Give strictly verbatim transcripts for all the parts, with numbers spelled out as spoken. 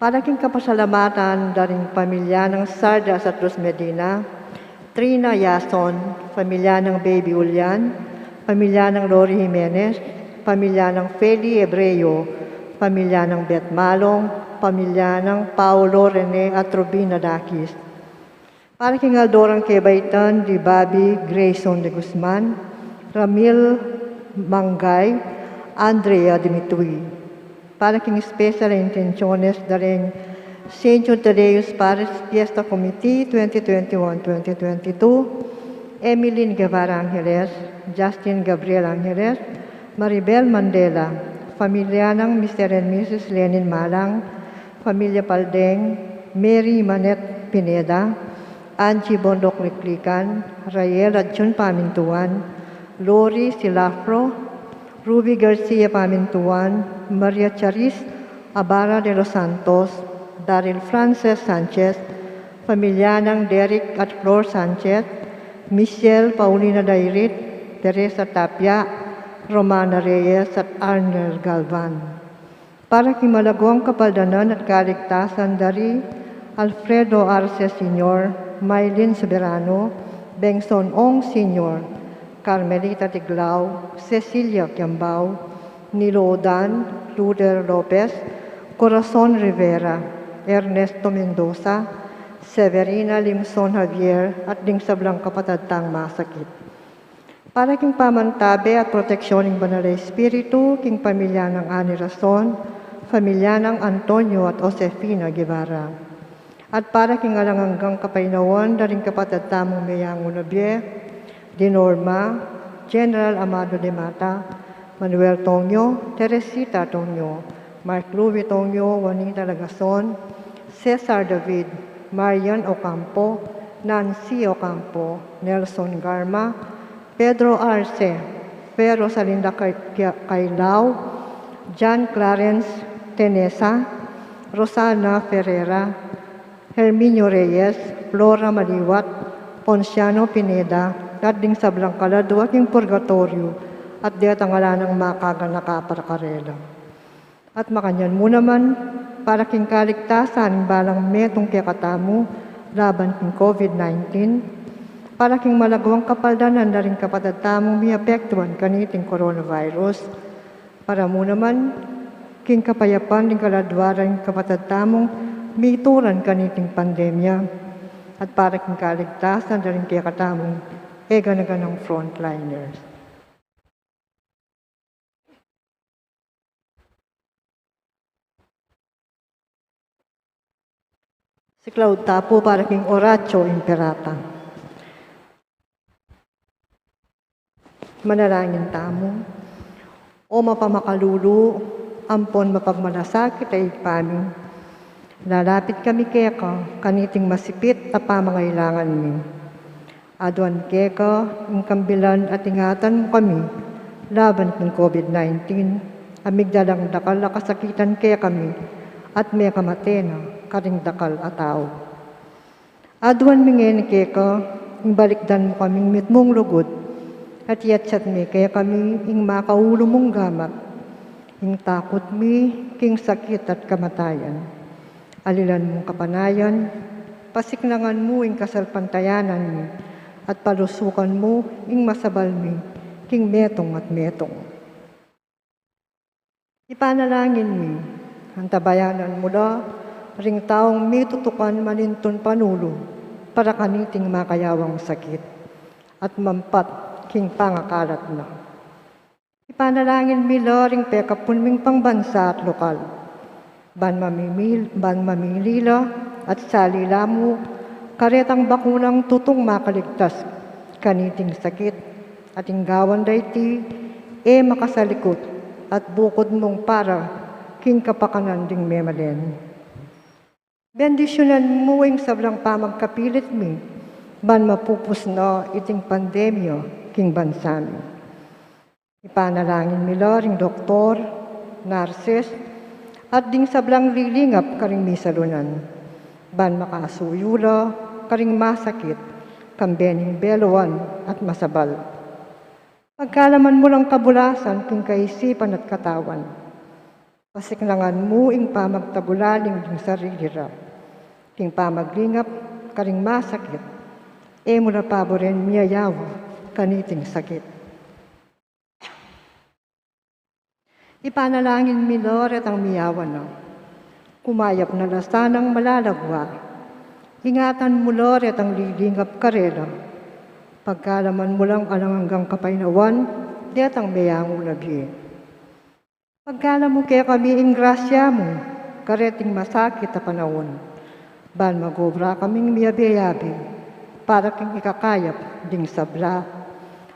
Para king kapasalamatan da ring pamilya nang Sardas at Luz Medina, Trina Yason, pamilya nang Baby Julian, pamilya nang Lori Jimenez, pamilya nang Feli Ebreo, pamilya nang Beth Malong, pamilya nang Paulo Rene at Rubina Dakis. Para king aldo rang kebaitan di Bobby Grayson de Guzman, Ramil Mangay, Andrea Dimitri. Para king special intenciones da ring Saint Jude Thaddeus Parish Fiesta Committee twenty twenty-one, twenty twenty-two, Emilyn Guevara Angeles, Justin Gabriel Angeles, Maribel Mandela, pamilya nang Mister and Missus Lenin Malang, pamilya Paldeng, Mary Manette Pineda, Angie Bondoc Liklikan, Rael at Jun Pamintuan, Lori Silafro, Ruby Garcia Pamintuan, Maria Charis Abara de los Santos, Daryl Frances Sanchez, pamilya nang Derek at Flor Sanchez, Michelle Paulina Dairit, Teresa Tapia, Romana Reyes at Arnel Galvan. Para king malaguang kapaldanan at kaligtasan da ri Alfredo Arce Senior, Mylene Soberano, Benson Ong Senior, Carmelita Tiglao, Cecilia Kiambao, Nilo Odan, Luder Lopez, Corazon Rivera, Ernesto Mendoza, Severina Limson Javier, at ding sablang kapatad tang masakit. Para king pamantabe at proteksyon ning Banal a Espiritu, king pamilya nang Ani Rason, pamilya nang Antonio at Josefina Guevara. At para king alang anggang kapaynawan da ring kapatad tamung meyanguna bie, di Norma, General Amado de Mata, Manuel Tongyo, Teresita Tongyo, Mark Louis Tongyo, Juanita Lagason, Cesar David, Marian Ocampo, Nancy Ocampo, Nelson Garma, Pedro Arce, Fe Rosalinda Kai-, Kai-, Kailao, John Clarence Tenesa, Rosana Ferreira, Herminio Reyes, Flora Maliwat, Ponciano Pineda, at ding sablang kaladua king purgatoryo, at detang ala nang makaganaka para karela. At makanyan mu naman, para king kaligtasan ning balang metung kekatamu laban king COVID nineteen, para king malaguang kapaldanan da ring kapatad tamung miapektuan kaniting coronavirus, para mu naman king kapayapan ding kaladua da ring kapatad tamung mituran kaniting pandemya, at para king kaligtasan da ring kekatamung e gana-ganang frontliners. Siklaud ta pu para king Oratio Imperata. Manalangin tamu. O mapamakalulu ampon mapagmalasakit a Ibpa mi, lalapit kami keka kaniting masipit a pamangailangan mi. Aduan mi keka ing kambilan at ingatan mu kami laban king COVID nineteen, a migdalang dakal a kasakitan kekami at mekamate na karing dakal a tau. Aduan mi ngeni keka ing balikdan mu kaming mitmung lugud, at iyatsat me kekami ing makaulu mung gamat, ing takut mi king sakit at kamatayan. Alilan mung kapanayan, pasiknangan mu ing kasalpantayanan mi, at palusukan mu ing masabal mi king metung at metung. Ipanalangin mi, antabayanan mu la ring taung mitutukan manintun panulu para kaniting makayawang sakit, at mampat king pangakalat na. Ipanalangin mi la ring pekapun ming pangbansa at lokal. Ban mamimil-, ban mamili la at sali la mu karetang bakunang tutung makaligtas kaniting sakit, at ing gawan da iti e makasalikut at bukud mung para king kapakanan ding memalen. Bendisyunan mu ing sablang pamagkapilit mi ban mapupus na iting pandemya king bansa mi. Ipanalangin mi la ring doktor, nurses, at ding sablang lilingap karing misalunan, ban makasuyu la karing masakit, kambe ning beluan at masabal. Pagkalaman mu lang kabulasan king kaisipan at katawan. Pasiknangan mu ing pamagtagulaling ding sarili ra, king pamaglingap karing masakit, e mu la paburen miyayawa kaniting sakit. Ipanalangin mi lo retang miyawa na. Kumayap na la sanang malagwa. Ingatan mu lo retang lilingap karela. Pagkalaman mu lang alang anggang kapaynawan detang meyangu na bie. Pagkalam mu kekami ing grasya mu kareting masakit a panaun, ban mag-obra kaming miyabe-yabe para king ikakayap ding sabla,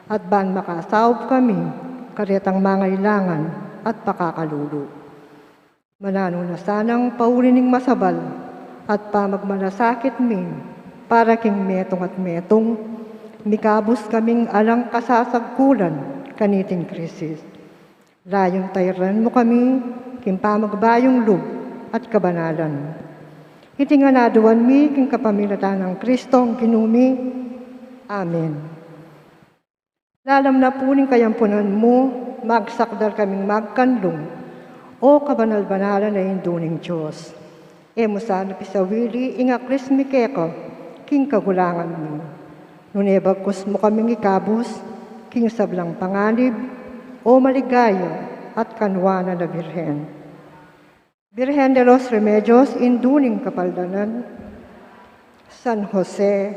at ban makasaup kami karetang mangailangan at pakakalulu. Mananu na sanang pauli ning masabal at pamagmalasakit mi para king metung at metung, mikabus kaming alang kasasagkulan kaniting krisis. Layun tairan mu kami king pamagbayung lub at kabanalan. Iti ngan aduan mi king kapamilatan nang Kristong Ginu mi. Amen. Lalam na pu ning kayampunan mu, magsakdal kaming magkanlung, O kabanal-banalan a Indu ning Dios. E mu sana pisawili ing aklis mi keka king kagulangan mi, nune bagkus mu kaming ikabus king sablang panganib, O maligaya at kanuanan a Birhen. Birhen de los Remedios, Indu ning Kapaldanan, San Jose,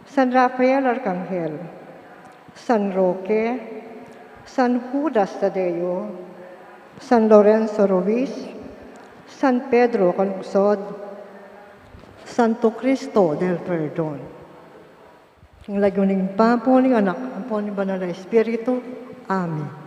San Rafael Arkanghel, San Roque, San Judas Tadeo, San Lorenzo Ruiz, San Pedro Calungsod, Santo Cristo del Perdon. King lagyu ning Ibpa, ampo ning Anak, ampo ning Banal a Espiritu. Amen.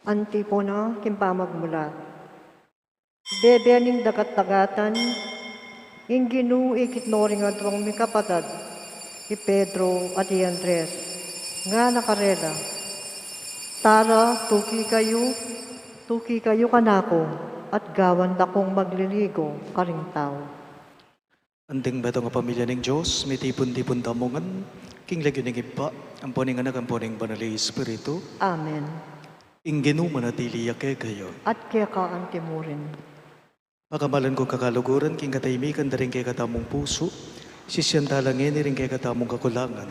Antipona king pamagmulat. Bebe ning dagat-dagatan, ing Ginu ikit no ring aduang mikapatad, i Pedro at i Andres, ngana karela, "Tara, tuki kayu, tuki kayu kanaku, at gawan da kung magliligo karing tau." Anting beto nga pamilya ning Dios, mitipun-tipun tamu ngan king lagyu ning Ibpa, ampo ning Anak, ampo ning Banal a Espiritu. Amen. Ing Ginu manatili ya kekayu. At keka antimurin. Pakamalan kung kakaluguran, king katahimikan da ring kekatamung pusu, sisian tala ngeni ring kekatamung kakulangan,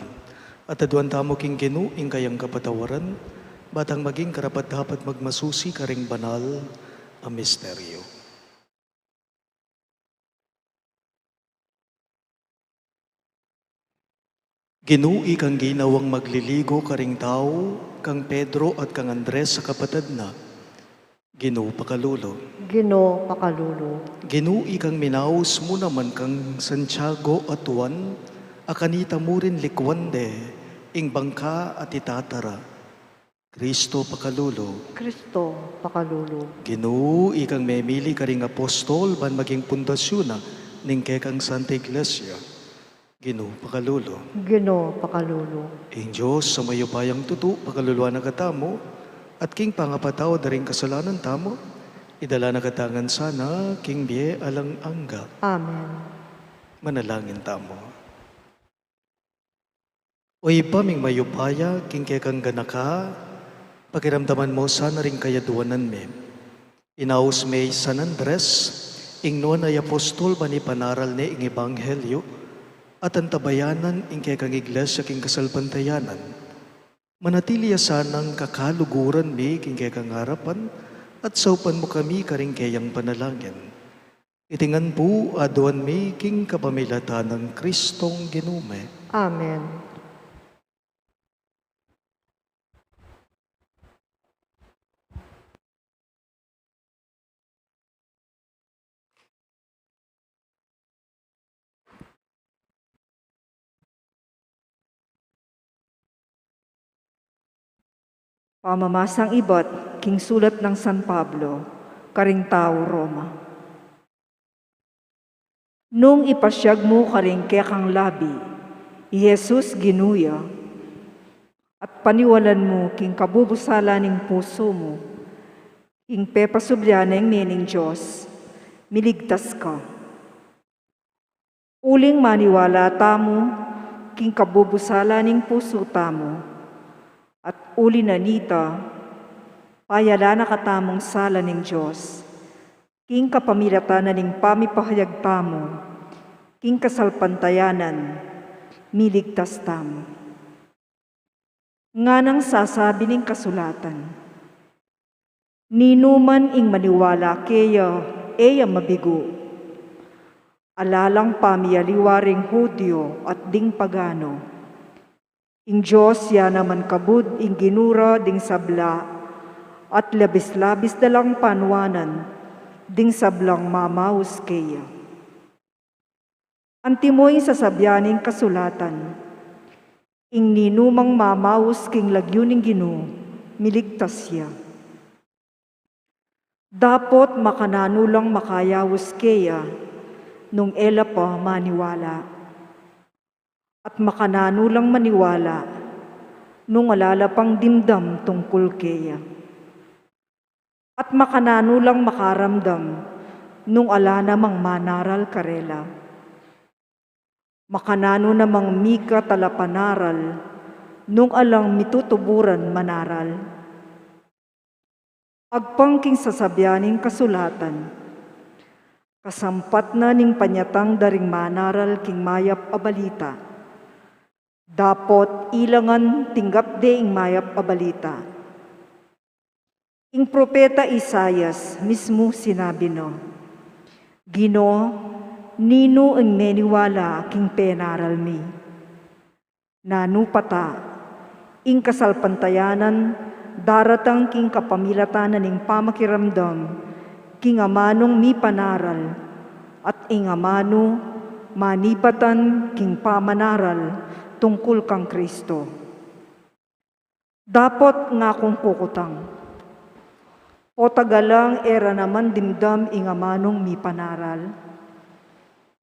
at aduan tamu king Ginu ing kayang kapatawaran, ba tang maging karapat-dapat magmasusi karing banal a misteryo. Ginu, ikang ginawang magliligo karing tau, kang Pedro at kang Andres a kapatad na. Ginu, pakalulu. Ginu, pakalulu. Ginu, ikang minaus mu naman kang Santiago at Juan, a kanita mu rin likuan de ing bangka a itatara. Kristo, pakalulu. Kristo, pakalulu. Ginu, ikang memili karing apostol ban maging pundasyun na ning kekang Santa Iglesia. Ginu, pakalulu. Ginu, pakalulu. Ing Dios a mayupayang tutu, pakaluluan na katamu, at king pangapatawad da ring kasalanan tamu, idala na katamu ngan sana king bie alang angga. Amen. Manalangin tamu. O Ibpa ming mayupaya, king kekang ganaka, pakiramdaman mu sana ring kayaduanan mi. Inaus me i San Andres, ing nuan a apostol, ban ipanaral ne ing ebanghelyo, at antabayanan ing kekang Iglesia king kasalpantayanan. Manatili ya sanang kakaluguran mi king kekang arapan, at saupan mu kami karing keyang panalangin. Iti ngan pu aduan mi king kapamilatan nang Kristong Ginu mi. Amen. Pamamasang ibat king sulat nang San Pablo karing tau Roma. Nung ipasiag mu karing kekang labi i Jesus Ginu ya, at paniwalan mu king kabubusala ning pusu mu ing pepasubli na ing mening Dios, miligtas ka. Uling maniwala tamu king kabubusala ning pusu tamu, at uli na nita, payala na katamung sala ning Dios king kapamilatan na ning pamipahayag tamu king kasalpantayanan, miligtas tamu. Nganang sasabi ning kasulatan, "Ninuman ing maniwala keya, e ya mabigu, ala lang pamialiwa ring Judio at ding pagano. Ing Dios ya naman kabud ing Ginu ra ding sabla, at labis-labis da lang panuanan ding sablang mamaus keya." Antimo ing sasabian ning kasulatan, "Ing ninumang mamaus king lagyu ning Ginu, miligtas ya." Dapot makananu lang makayaus keya nung e la pa maniwala, at makananu lang maniwala nung ala la pang dimdam tungkul keya, at makananu lang makaramdam nung ala namang manaral karela? Makananu namang mika talapanaral nung alang mitutuburan manaral? Agpang king sasabian ning kasulatan, kasampat na ning panyatang da ring manaral king mayap a balita. Dapot ila ngan tinggap de ing mayap a balita. Ing propeta Isaias mismu sinabi na, "Ginu, ninu ing meniwala king penaral mi?" Nanu pa ta, ing kasalpantayanan daratang king kapamilatan na ning pamakiramdam king amanung mipanaral, at ing amanu manibatan king pamanaral tungkul kang Kristo. Dapot ngakung kukutang, O taga lang e ra naman dimdam ing amanung mipanaral?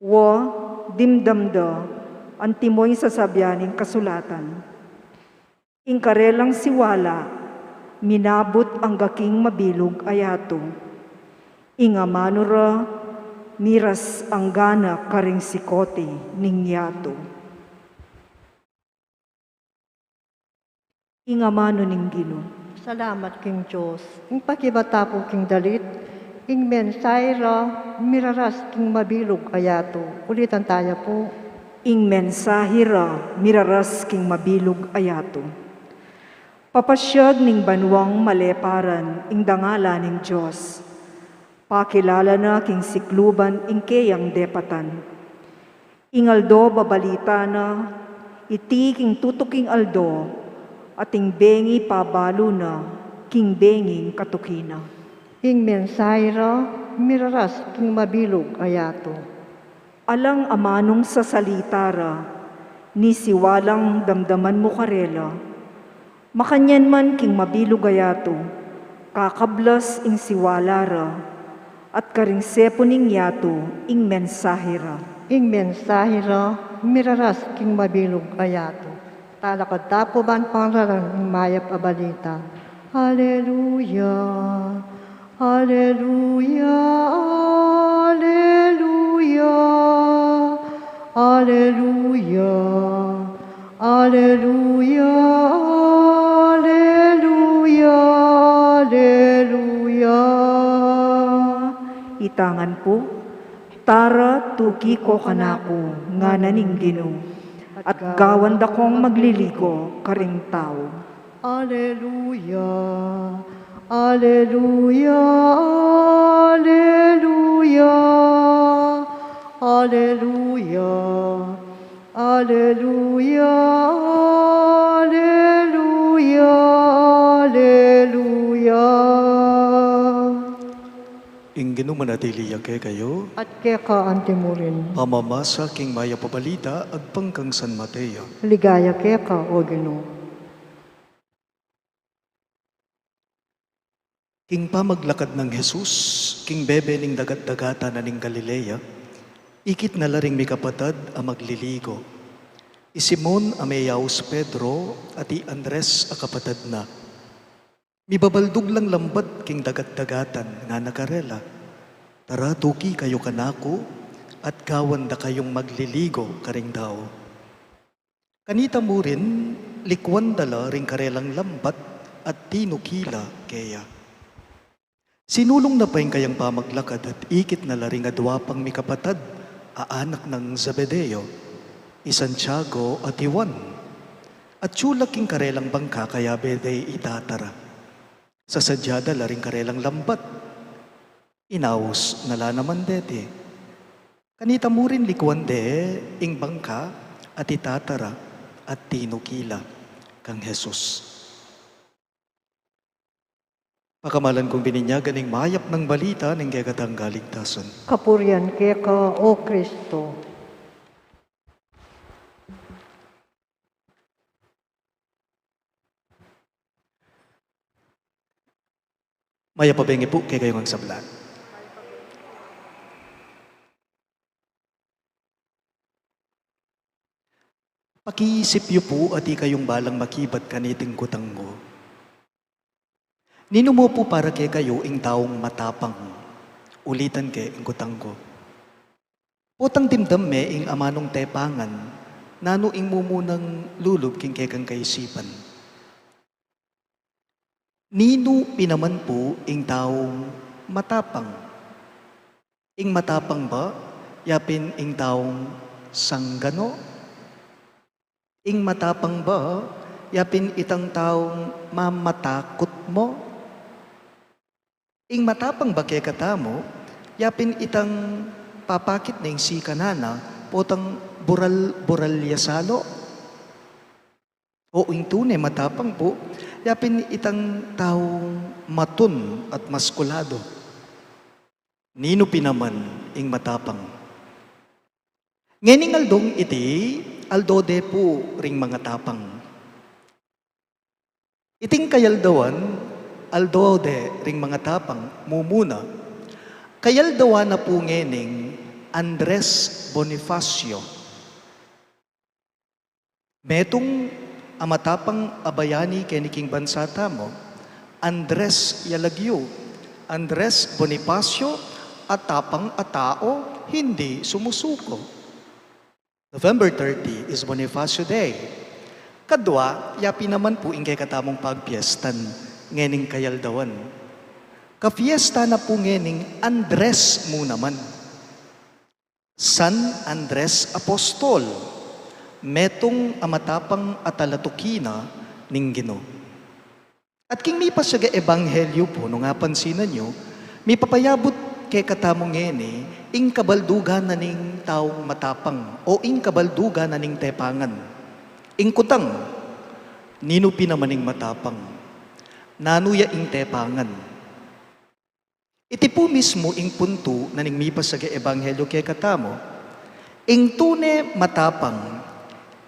Wa, dimdam da, antimo ing sasabian ning kasulatan. Ing karelang siwala, minabut angga king mabilug a yatu. Ing amanu ra, miras angga na karing sikote ning yatu. Ing amanu ning Ginu. Salamat king Dios. Ing pakibata pu king dalit, ing mensahe ra, miraras king mabilug a yatu. Ulitan taya pu. Ing mensahe ra, miraras king mabilug a yatu. Papasiag ning banuang maleparan ing dangalan ning Dios. Pakilala na king sikluban ing keyang depatan. Ing aldo babalita na, iti king tutuking aldo, at ing bengi pabalu na, king benging katuki na. Ing mensahe ra, miraras king mabilug a yatu. Alang amanung sasalita ra, ni siwalang damdaman mu karela, makanyan man king mabilug a yatu, kakablas ing siwala ra, at karing sepu ning yatu ing mensahe ra. Ing mensahe ra, miraras king mabilug a yatu. Talakad ta pu ban pangaralan ing mayap a balita. Aleluya, aleluya, aleluya, aleluya, aleluya, aleluya, aleluya. Ita ngan pu. Tara, tuki ko kanaku, ngana ning Ginu, at gawan da kong magliligo karing tau. Aleluya, aleluya, aleluya, aleluya, aleluya, aleluya, aleluya. Ing Ginu manatili ya kekayu. At keka antimurin. Pamamasa king mayap a balita agpang kang San Mateo. Ligaya keka, O Ginu. King pamaglakad nang Jesus king bebe ning dagat-dagatan na ning Galilea, ikit na la ring mikapatad a magliligo. I Simon a meyaus Pedro at i Andres a kapatad na. Mibabaldug lang lambat king dagat-dagatan, ngana karela, "Tara, tuki kayu kanaku, at gawan da kayung magliligo karing tau." Kanita murin, likuan da la ring karelang lambat at tinuki la keya. Sinulung na pa ing kayang pamaglakad at ikit na la ring adua pang mikapatad a anak nang Zebedeo, i Santiago at i Juan. Atyu la king karelang bangka kayabe de itatara. Sasadya da la ring karelang lambat. Inaus na la naman deti. Kanita murin likuan de ing bangka at itatara at tinuki la kang Jesus. Pakamalan kung bininyagan ing mayap nang balita ning kekatang kaligtasan. Kapurian keka, O Kristo. Mayap a bengi pu kekayu ngan sabla. Pakiisip yu pu at ikayung balang makibat kaniting kutang ku. Ninu mu pu para kekayu ing taung matapang? Ulitan ke ing kutang ku. Potang dimdam me ing amanung tepangan, nanu ing mumunang lulub king kekang kaisipan? Ninu pin naman pu ing taung matapang? Ing matapang ba, yapin ing taung sangganu? Ing matapang ba, yapin itang taung mamatakut mu? Ing matapang ba kekatamu, yapin itang papakit na ing sikanan na, potang bural-bural ya salu? O ing tune matapang pu, yapin itang taung matun at maskuladu? Ninu pin naman ing matapang? Ngening aldong iti, aldo de pu ring mangatapang. Iting kayaldawan, Aldo de ring mangatapang mumuna. Kayaldawan na pu ngening Andres Bonifacio. Metung a matapang a bayani keni king bansa tamu, Andres ya lagyu, Andres Bonifacio, a tapang a tao, hindi sumusuko. November thirty is Bonifacio Day. Kadwa, ya pin naman pu ing kekatamung pagpiestan ngening kayaldawan. Kapiesta na pu ngening Andres mu naman. San Andres Apostol, metung a matapang a talatuki na ning Ginu. At king mipasiag a ebanghelyu pu, nung apansinan yu, mipapayabut kekatamu ngeni ing kabaldugan na ning taung matapang o ing kabaldugan na ning tepangan. Ing kutang, ninu pin naman ing matapang? Nanu ya ing tepangan? Iti pu mismu ing puntu na ning mipasiag a ebanghelyu kekatamu. Ing tune matapang,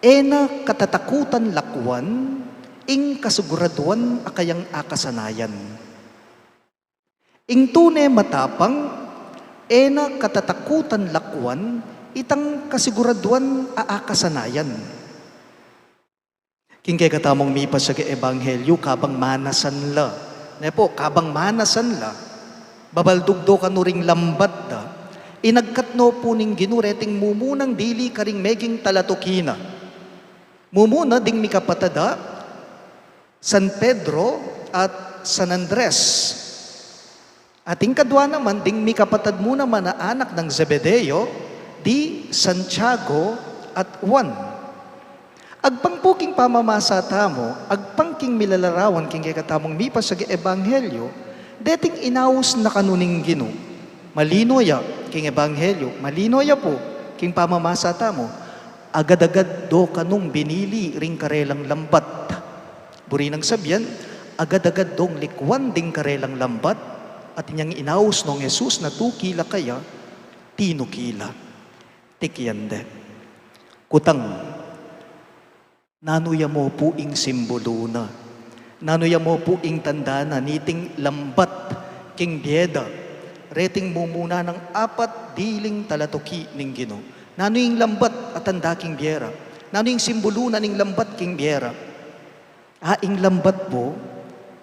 e na katatakutan lakwan ing kasiguraduan a kayang akasanayan. Ing tune matapang, e na katatakutan lakwan itang kasiguraduan a akasanayan. King kekatamung mipasiag a ebanghelyu, kabang manasan la. Ne pu, kabang manasan la, babaldug do kanu ring lambat da. Inagkat no pu ning Ginu reting mumunang dili karing meging talatuki na. Mumuna ding mikapatad a San Pedro at San Andres. At ing kadwa naman, ding mikapatad mu naman a anak nang Zebedeo, di Santiago at Juan. Agpang pu king pamamasa tamu, agpang king milalarawan king kekatamung mipasiag a ebanghelyu, deting inaus na kanu ning Ginu. Malino ya king ebanghelyu, malino ya pu king pamamasa tamu. Agad-agad do kanung binili ring karelang lambat. Buri nang sabian, agad-agad dong likwan ding karelang lambat, at inyang inaus nong Jesus na tuki la kaya, tinuki la. Tikyan de. Kutang, nanu ya mu pu ing simbulu na? Nanu ya mu pu ing tanda na niting lambat king bie da reting mumuna nang apat diling talatuki ning Ginu? Nanu ing lambat a tanda king bie ra? Nanu ing simbulu na ning lambat king bie ra? A, ing lambat pu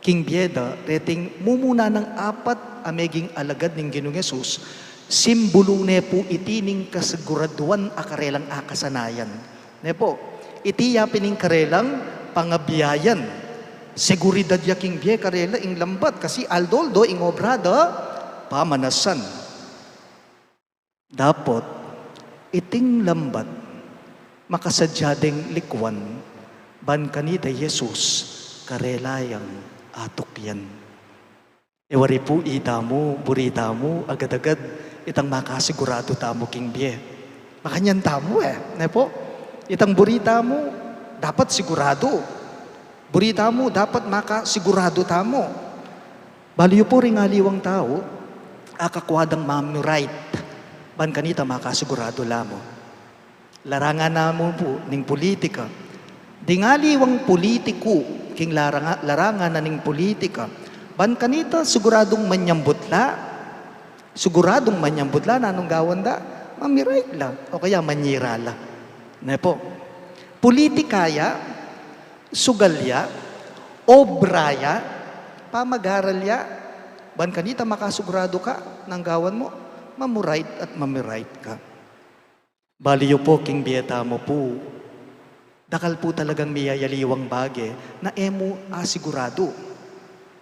king bie da reting mumuna nang apat a meging alagad ning Ginung Jesus, simbulu ne pu iti ning kasiguraduan a karelang akasanayan. Ne pu, iti ya pin ing karelang pangabiayan. Seguridad ya king bie karela ing lambat kasi aldo-aldo ing obra da pamanasan. Dapot iting lambat makasadya deng likuan ban kanita i Jesus karela yang atukyan. E wari pu itamu, buri tamu agad-agad itang makasiguradu tamu king bie. Makanyan tamu e, ne pu? Itang buri tamu dapat siguradu. Buri tamu dapat makasiguradu tamu. Balu yu pu ring aliwang tau, akakua dang mamuright ban kanita makasiguradu la mu. Larangan na mu pu ning pulitika. Ding aliwang pulitiku king laranga-, larangan na ning pulitika, ban kanita siguradung manyambut la. Siguradung manyambut la, nanung gawan da? Mamuright la o kaya manyira la. Ne pu? Pulitika ya, sugal ya, obra ya, pamagaral ya, ban kanita makasiguradu ka, nanu ing gawan mu? Mamuright at mamuright ka. Balu yu pu king bie tamu pu, dakal pu talagang miyayaliwang bage na e mu asiguradu.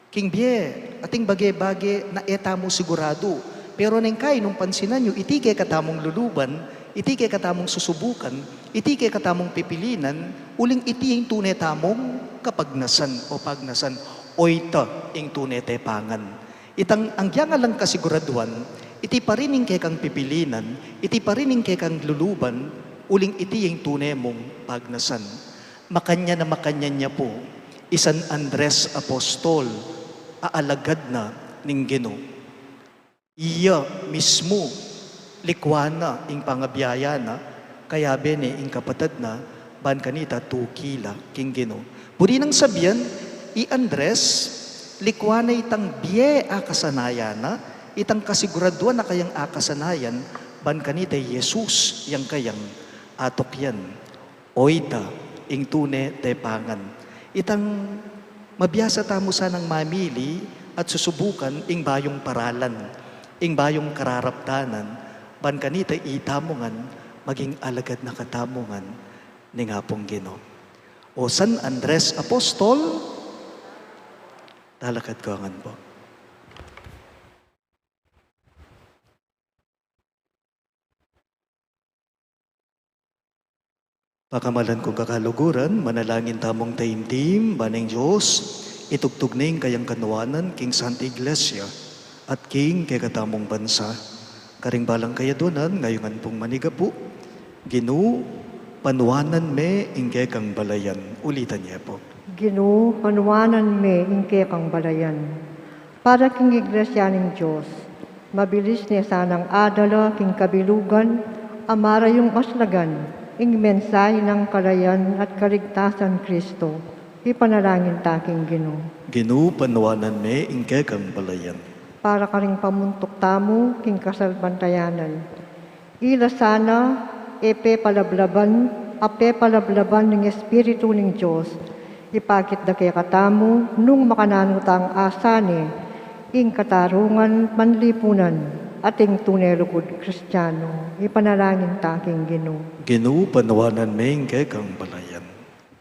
King bie, ating bage-bage na e tamu siguradu. Pero neng kai nung pansinan yu, iti kekatamung luluban, iti kekatamung susubukan, iti kekatamung pipilinan, uling iti ing tune tamung kapagnasan o pagnasan, o ita ing tune tepangan. Itang anggyang alang kasiguraduan, iti pa rin ing kekang pipilinan, iti pa rin ing kekang luluban, uling iti ing tune mung pagnasan. Makanyan a makanyan ya pu i San Andres Apostol a alagad na ning Ginu. Iya mismu likuan na ing pangabiayan na, kayabe ne ing kapatad na, ban kanita tuki la king Ginu. Buri nang sabian, i Andres, Likuan na itang bie a kasanayan na, itang kasiguraduan a kayang akasanayan, ban kanita i Jesus yang kayang atukyan. O ita, ing tune tepangan. Itang mabiasa tamu sanang mamili at susubukan ing bayung paralan, ing bayung kararaptanan, ban kanita itamu ngan maging alagad na katamu ngan ning Apung Ginu. O San Andres Apostol, talakad ko ngan pu. Pakamalan kung kakaluguran, manalangin tamung taimtim, ban ing Dios itugtug ne ing kayang kanuanan king Santa Iglesia at king kekatamung bansa. Karing balang kayadwanan, ngayungan pung manigapu, Ginu, panuanan me ing kekang balayan. Ulitan ye pu. Ginu, panuanan me ing kekang balayan. Para king Iglesia ning Dios, mabilis ne sanang adala king kabilugan a marayung maslagan ing mensahe nang kalayan at kaligtasan Kristo. Ipanalangin ta king Ginu. Ginu, panuanan me ing kekang balayan. Para karing pamuntuk tamu king kasalpantayanan, ila sana e pepalablaban, a pepalablaban ning Espiritu ning Dios, ipakit da kekatamu nung makananu tang asane ing katarungan manlipunan at ing tune lugud Kristiano. Ipanalangin ta king Ginu. Ginu, panuanan me ing kekang balayan.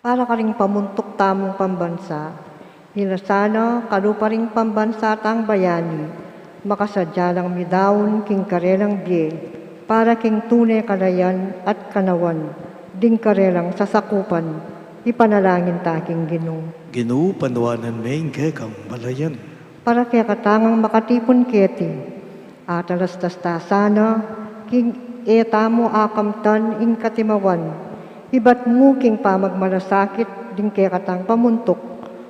Para karing pamuntuk tamung pambansa, ila sana kalupa ring pambansa tang bayani, makasadya lang midaun king karelang bie, para king tune kalayan at kanawan ding karelang sasakupan. Ipanalangin ta king Ginu. Ginu, panuanan me ing kekang balayan. Para kekatang makatipun keti, atalastas ta sana king e tamu akamtan ing katimawan, ibat mu king pamagmalasakit ding kekatang pamuntuk,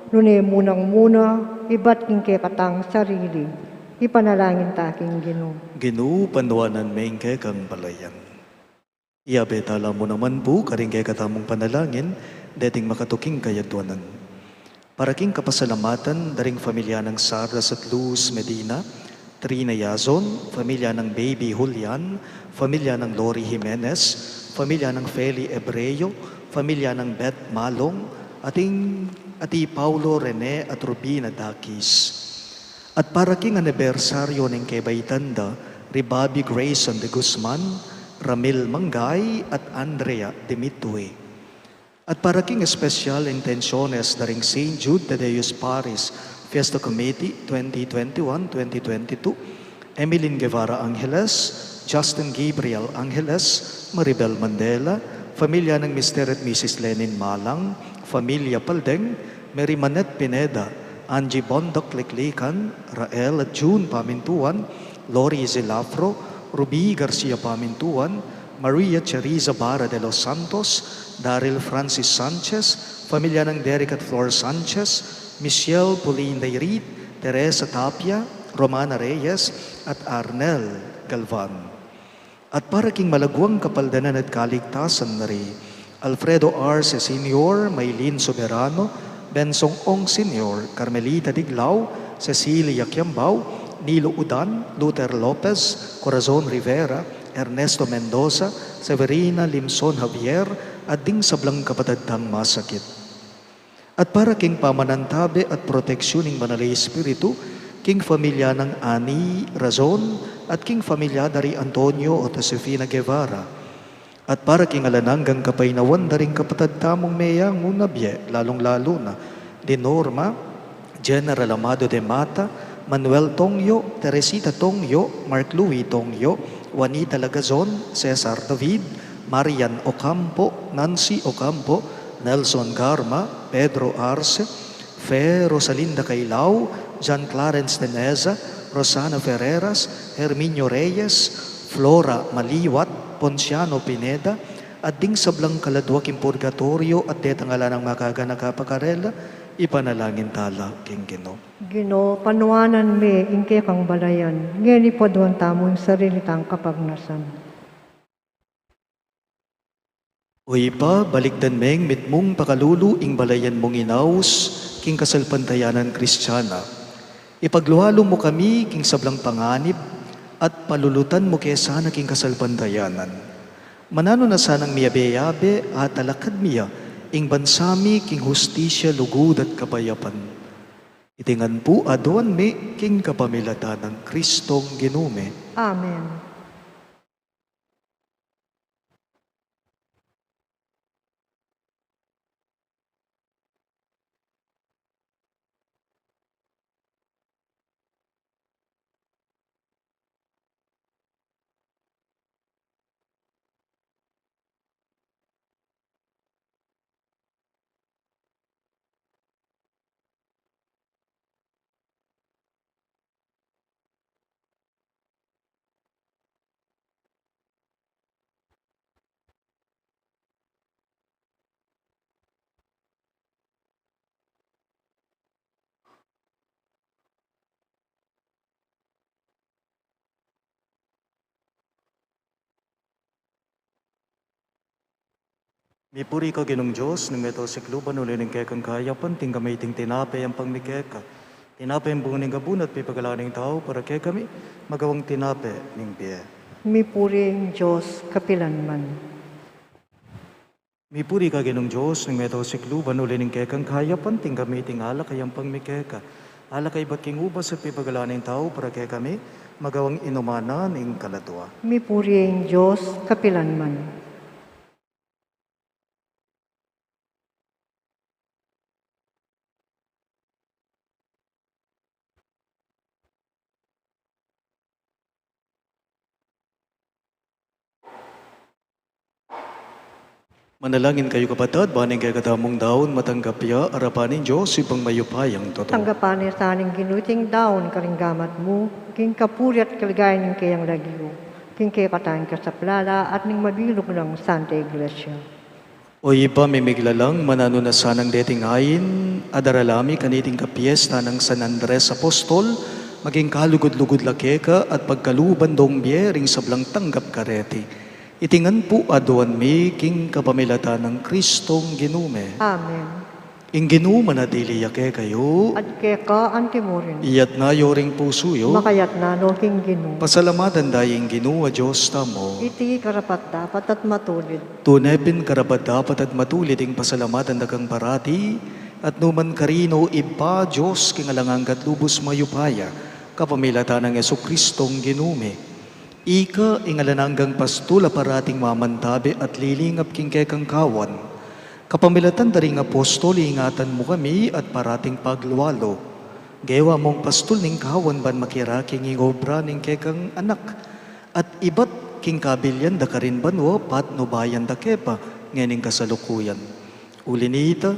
nune munang-muna ibat king kekatang sarili. Ipanalangin ta king Ginu. Ginu, panuanan me ing kekang balayan. Iyabe tala mu naman pu karing kekatamung panalangin deting makatuking kayadwanan. Para king kapasalamatan da ring familia nang Sardas at Luz Medina, Trina Yazon, familia nang Baby Julian, familia nang Lori Jimenez, familia nang Feli Ebreo, familia nang Beth Malong, ating Ati Paulo Rene at Rubina Dakis. At para king anibersaryo ning kebaitan da ri Bobby Grayson de Guzman, Ramil Mangay, at Andrea Dimitri. At para king espesyal intensiones da ring Saint Jude Thaddeus Paris Fiesta Committee twenty twenty-one, twenty twenty-two, Emilyn Guevara Angeles, Justin Gabriel Angeles, Maribel Mandela, familia nang Mister at Missus Lenin Malang, familia Paldeng, Mary Manette Pineda, Angie Bondoc Liklikan, Rael at June Pamintuan, Lori Zilafro, Ruby Garcia Pamintuan, Maria Cheriza Barra de los Santos, Daryl Francis Sanchez, familia nang Derek at Flor Sanchez, Michelle Pauline Dairit, Teresa Tapia, Romana Reyes, at Arnel Galvan. At para king malaguang kapaldanan at kaligtasan na ri Alfredo Arce Senior, Maylin Soberano, Bensong Ong Senior, Carmelita Diglao, Cecilia Kiambao, Nilo Udan, Luther Lopez, Corazon Rivera, Ernesto Mendoza, Severina Limson Javier, at ding sablang kapatad tang masakit. At para king pamanantabe at proteksyon ning Banal a Espiritu, king familia nang Ani Razon, at king familia da ri Antonio at Josefina Guevara. At para king alang anggang kapaynawan da ring kapatad tamung meyangu na bie, lalung-lalu na di Norma, General Amado de Mata, Manuel Tongyo, Teresita Tongyo, Mark Louis Tongyo, Juanita Lagazon, Cesar David, Marian Ocampo, Nancy Ocampo, Nelson Garma, Pedro Arce, Fe Rosalinda Cailao, John Clarence Teneza, Rosana Ferreras, Herminio Reyes, Flora Maliwat, Ponciano Pineda, at ding sablang kaladua king purgatoryo at detang ala nang makaganaka pa karela, ipanalangin tala king Ginu. Ginu, panuanan me ing kekang balayan, ngeni paduan tamu ing sarili tang kapagnasan. O Ibpa, balikdan meng mitmung pakalulu ing balayan mung inaus king kasalpantayanan Kristiana. Ipaglualu mu kami king sablang panganib, at palulutan mu ke sana king kasalpantayanan. Mananu na sanang miyabe-yabe, at talakad mi ya ing bansa mi king hustisya, lugud at kapayapan. Iti ngan pu aduan mi king kapamilatan nang Kristong Ginu mi. Amen. Mipuri ka Ginung Dios, nung meto sikluban, uli ning kekang kayapan, tinggap mi iting tinape, ampang mi keka. Tinape ing bunga ning gabun at pipagalan ning tau, para kekami magawang tinape ning bie. Mipuri ing Dios kapilanman. Mipuri ka Ginung Dios, nung meto sikluban, uli ning kekang kayapan, tinggap mi iting alak a ampang mi keka. Alak a ibat king ubas at pipagalan ning tau, para kekami magawang inuman na ning kaladua. Mipuri ing Dios kapilanman. Manalangin kayu, kapatad, ban ing kekatamung daun matanggap ya arapan ning Dios, Ibpang mayupayang tutu. Tanggapan na sana ning Ginu iting daun karing gamat mu, king kapurian at kaligayan ning keyang lagyu, king kekatang kasaplalan at ning mabilug nang Santa Iglesia. O Ibpa mi miglalang, mananu na sanang deting ain a daralan mi kaniting kapiestan nang San Andres Apostol, maging kalugud-lugud la keka at pagkaluban dong bie ring sablang tanggap kareti. Iti ngan pu aduan mi king kapamilatan nang Kristong Ginu mi. Amen. Ing Ginu manatili ya kekayu. At keka anti murin. Iyatna yu ring pusu yu. Makayatna no king Ginu. Pasalamatan da ing Ginu a Dios tamu. Iti karapat-dapat at matulid. Tune pin karapat-dapat at matulid ing pasalamatan da kang parati, at numan karin, O Ibpa, Dios king alang angga at lubus mayupaya, kapamilatan nang Jesucristong Ginu mi. Ika ing alang anggang pastul a parating mamantabe at lilingap king kekang kawan. Kapamilatan da ring apostol, ingatan mu kami at parating paglualu. Gewa mung pastul ning kawan ban makirake king obra ning kekang Anak, at ibat king kabilian da karin banua, patnubayan da ke pa ngening kasalukuyan. Uli na nita,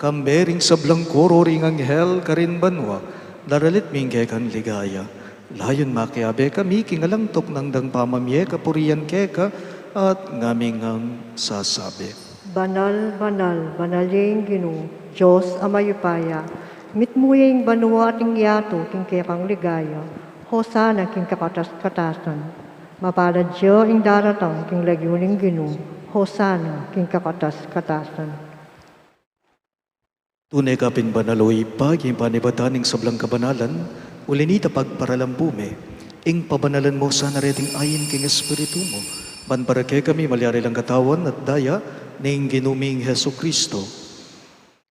kambe ring sablang koro ring anghel karin banua, daralit mi ing kekang ligaya. Layun makiabe kami king alang tuknang dang pamamie kapurian keka, at ngaming ngang sasabi: Banal, banal, banal ya ing Ginu, Dios a mayupaya. Mitmu ya ing banua at ing yatu king kekang ligaya. Hosana king kakatas-katasan. Mapalad ya ing daratang king lagyu ning Ginu. Hosana king kakatas-katasan. Tune ka pin banal, O Ibpa, king panibatan ning sablang kabanalan, uli na nita pagparalan mu mi ing pabanalan mu sana reting ain king Espiritu mu, ban para kekami malyari lang katawan at daya ning Ginu ming Jesucristo.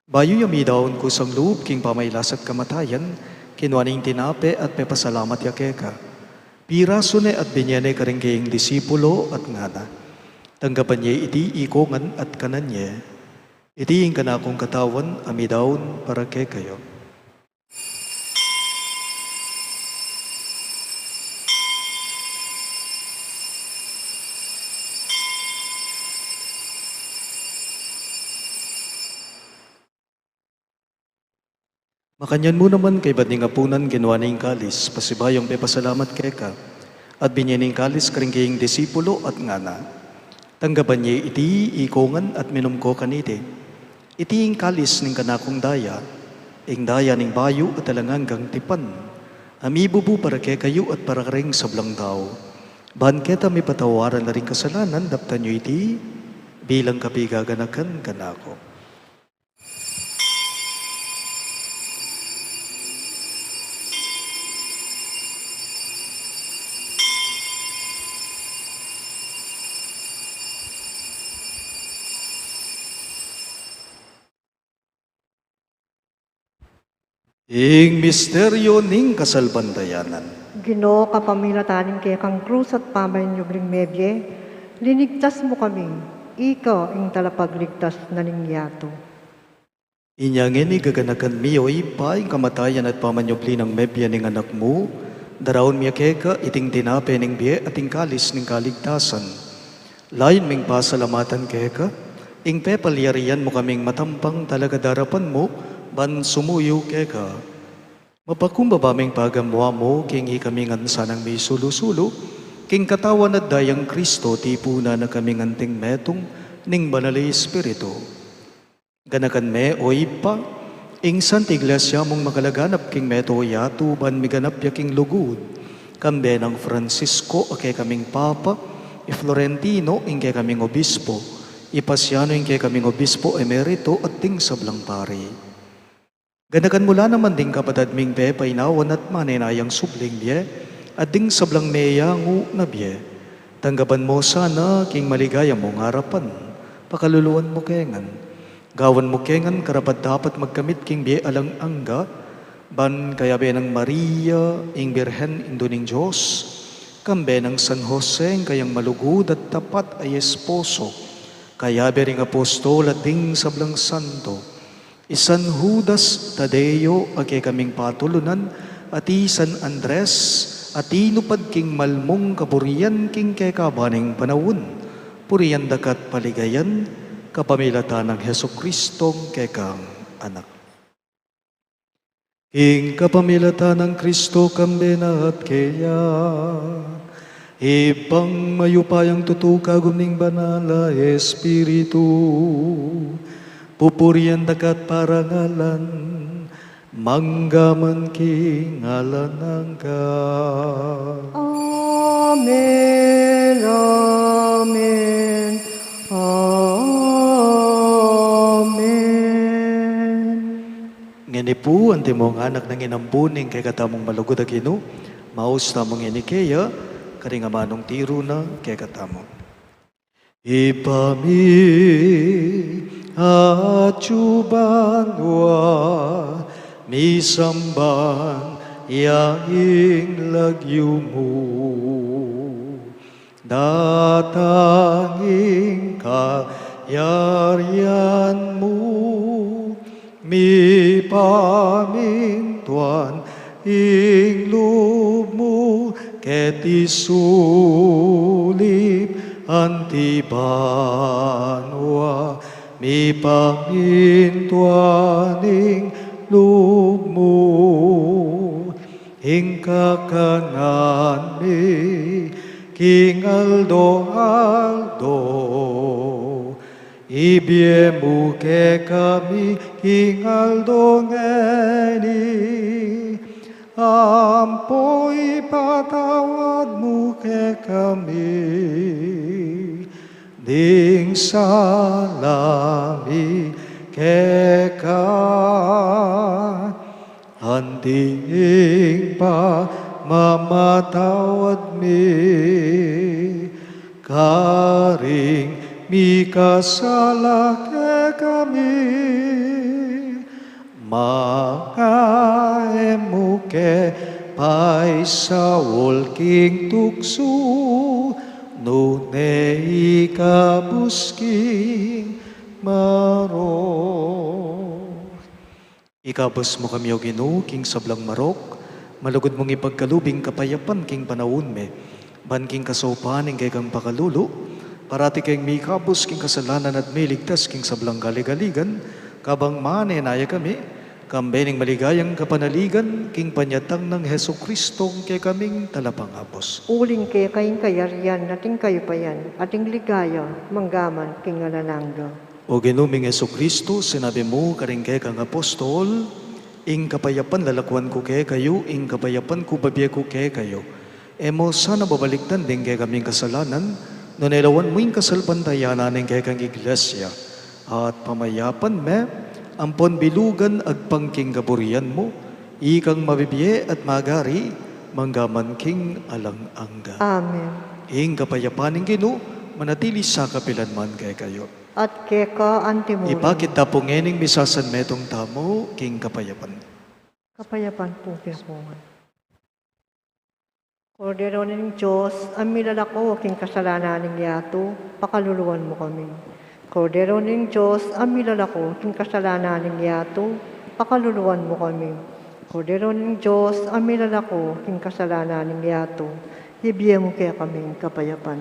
Bayu ya midaun kusang lub king pamailas at kamatayan, kinua ne ing tinape at pepasalamat ya keka. Pirasu ne at binie ne karing keyang disipulo at ngana: Tanggapan ye iti ikongan at kanan ye. Iti ing kanakung katawan a midaun para kekayu. Makanyan mu naman, kaybat ning apunan, kinua ne ing kalis, pasibayu yang pepasalamat keka, at binie ne ing kalis karing keyang disipulo at ngana: Tanggapan ye iti ikongan at minum ko kaniti. Iti ing kalis ning kanakung daya, ing daya ning bayu at alang anggang tipan, a mibubu para kekayu at para karing sablang tau, ban keta mipatawaran la ring kasalanan. Daptan yu iti bilang kapigaganakan kanaku. Ing misteryo ning kasalpantayanan. Ginu, kapamilatan ning kekang krus at pamanyubling mebie, linigtas mu kami, ika ing talapagligtas na ning yatu. Inya ngeni gaganakan mi, o Ibpa, ing kamatayan at pamanyubli nang mebie ning Anak mu, daraun mi keka iting tinape ning bie at ing kalis ning kaligtasan. Layun ming pasalamatan keka ing pepalyarian mu kaming matampang talakad king arapan mu ban sumuyu keka. Mapakumbaba ming pagamu-amu king ikami ngan sanang misulu-sulu king katawan at dayang Kristo, tipunan na kaming anting metung ning Banal a Espiritu. Ganakan me, o Ibpa, ing Santa Iglesia mung makalaganap king meto yatu ban miganap ya king lugud, kambe nang Francisco a kekaming Papa, i Florentino ing kekaming Obispo, i Pasiano ing kekaming Obispo Emerito, at ding sablang pari. Ganakan mu la naman ding kapatad ming pepainawan at manenayang subling bie, at ding sablang meyangu na bie. Tanggapan mu sana king maligaya mung arapan, pakaluluan mu ke ngan. Gawan mu ke ngan karapat-dapat magkamit king bie alang angga, ban kayabe nang Maria, ing Birhen Indu ning Dios, kambe nang San Jose, ing kayang malugud at tapat a esposo, kayabe ring apostol at ding sablang santo, i San Judas Tadeo a kekaming patulunan, at i San Andres a tinupad king malmung kaburian king kekaban ning panaun, purian da ka at paligayan, kapamilatan nang Jesucristong kekang Anak. King kapamilatan nang Kristo, kambe na at keya, Ibpang mayupayang tutu, kagum ning Banal a Espiritu, pupurian da ka at parangalan, mangga man king alang angga. Amen, amen, amen. Ngeni pu, antimo ngan, anak nang inambu ning kekatamung malugud a Ginu, maus tamu ngeni keya, karing amanung tiru na kekatamu. Ibpa mi, atsu ka banua, misamban ya ing lagyu mu. Datang ing kayarian mu, mipamintuan ing lub mu keti sulip anti banua, mipamintuan ing lub mu. Ing kakanan mi king aldo-aldo, ibie mu kekami king aldo ngeni, ampo ipatawad mu kekami ding sala mi keka, anti ing pamamatawad mi karing mikasala kekami. Manga e mu ke paisaul king tuksu, nune ikabus king marok. Ikabus mu kami, O Ginu, king sablang marok, malugud mung ipagkalub ing kapayapan king panaun mi, ban king kasaupan ning kekang pakalulu, parati keng mikabus king kasalanan at miligtas king sablang kaligaligan, kabang manenaya kami, kambe ning maligayang kapanaligan, king panyatang nang Jesucristong kekaming Talapangabus. Uling keka ing kayarian, at ing kayupayan, at ing ligaya, manggaman king alang angga. O Ginu ming Jesucristo, sinabi mu karing kekang apostol, ing kapayapan lalakuan ku kekayu, ing kapayapan ku bibie ku kekayu. E mu sana babalikdan ding kekaming kasalanan, nune lawan mu ing kasalpantayanan ning kekang Iglesia, at pamayapan me, ampon bilugan agpang king kaburian mu, ikang mabibie at magari, manggaman king alang angga. Amen. Ing kapayapan ning Ginu, manatili sa kapilan man kekayu. At keka antimurin. Ipakit ta pu ngening misasanmetung tamu king kapayapan. Kapayapan pu kekongan. Kordero ning Dios, a milalako king kasalanan ning yatu, pakaluluan mu kami. Kordero ning Dios, a milalako king kasalanan ning yatu, pakaluluan mu kami. Kordero ning Dios, a milalako king kasalanan ning yatu, ibie mu kekami ing kapayapan.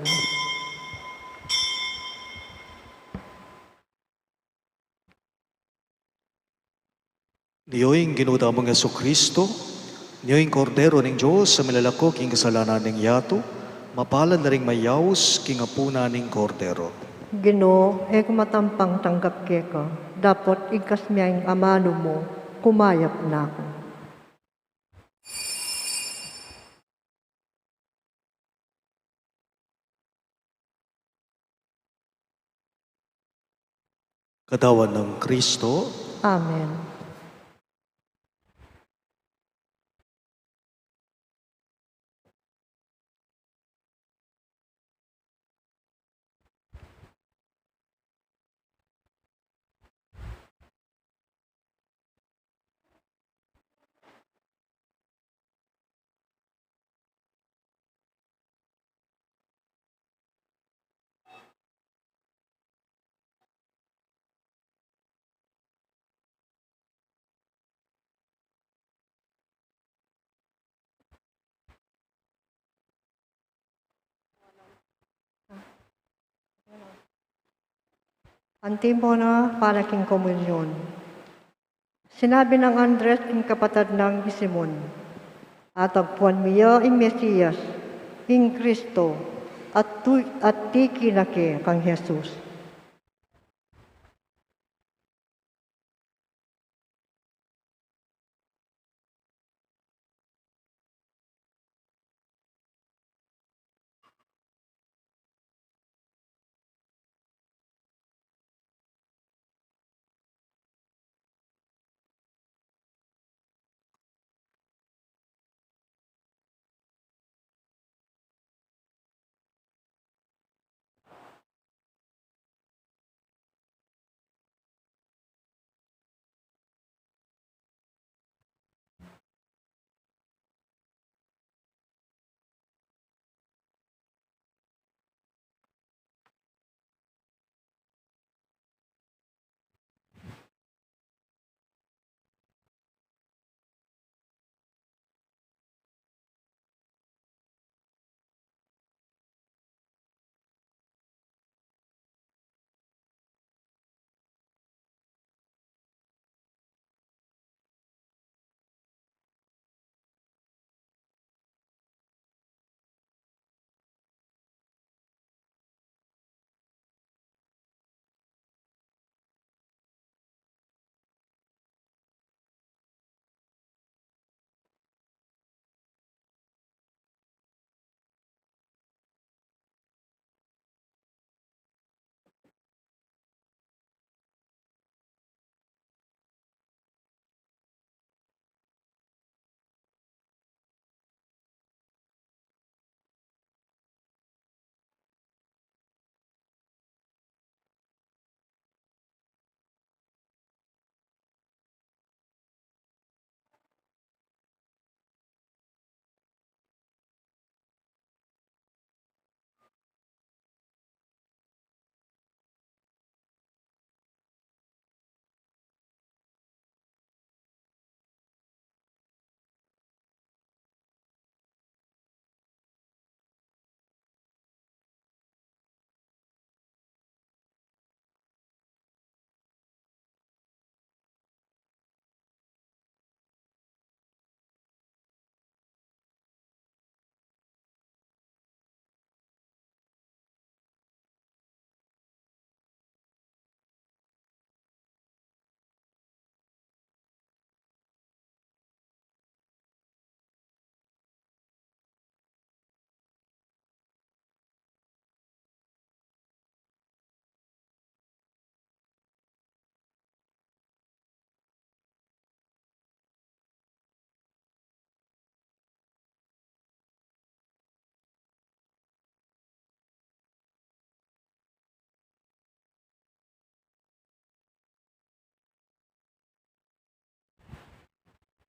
Nio ing Ginu tamung Jesucristo, nio ing Kordero ning Dios, a milalako king kasalanan ning yatu, mapalad la ring mayaus king apunan ning Kordero. Ginu, e ku matampang tanggap keka, dapot igkas me ing amanu mu, kumayap na ku. Katawan nang Kristo. Amen. Antipona para king komunyon. Sinabi nang Andres king kapatad nang i Simon, "Atagpuan mi ya ing Mesias, ing Kristo," at tu-, at tiki na ke kang Jesus.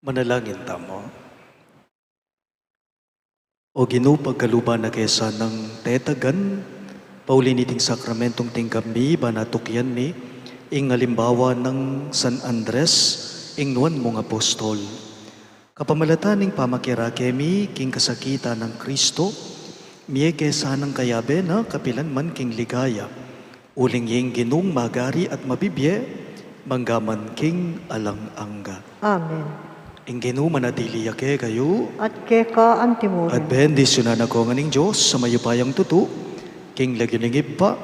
Manalangin tamu. O Ginu, pagkaluban na ke sanang tetagan, pauli niting sakramentong tinggap mi, ban atukyan mi ing alimbawa nang San Andres, ing nuan mung apostol. Kapamilatan ning pamakirake mi king kasakitan nang Kristo, mie ke sanang kayabe na kapilan man king ligaya, uling ing Ginung magari at mabibie, mangga man king alang angga. Amen. Ing Ginu manatili ya kekayu. At keka antimurin. At bendisyunan na kayu ngan ning Dios a mayupayang tutu, king lagyu ning Ibpa,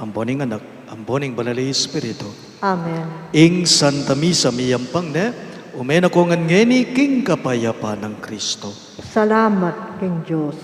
ampo ning Anak, ampo ning Banal a Espiritu. Amen. Ing Santa Misa miyampang ne, ume na kayu ngan ngeni king kapayapan nang Kristo. Salamat king Dios.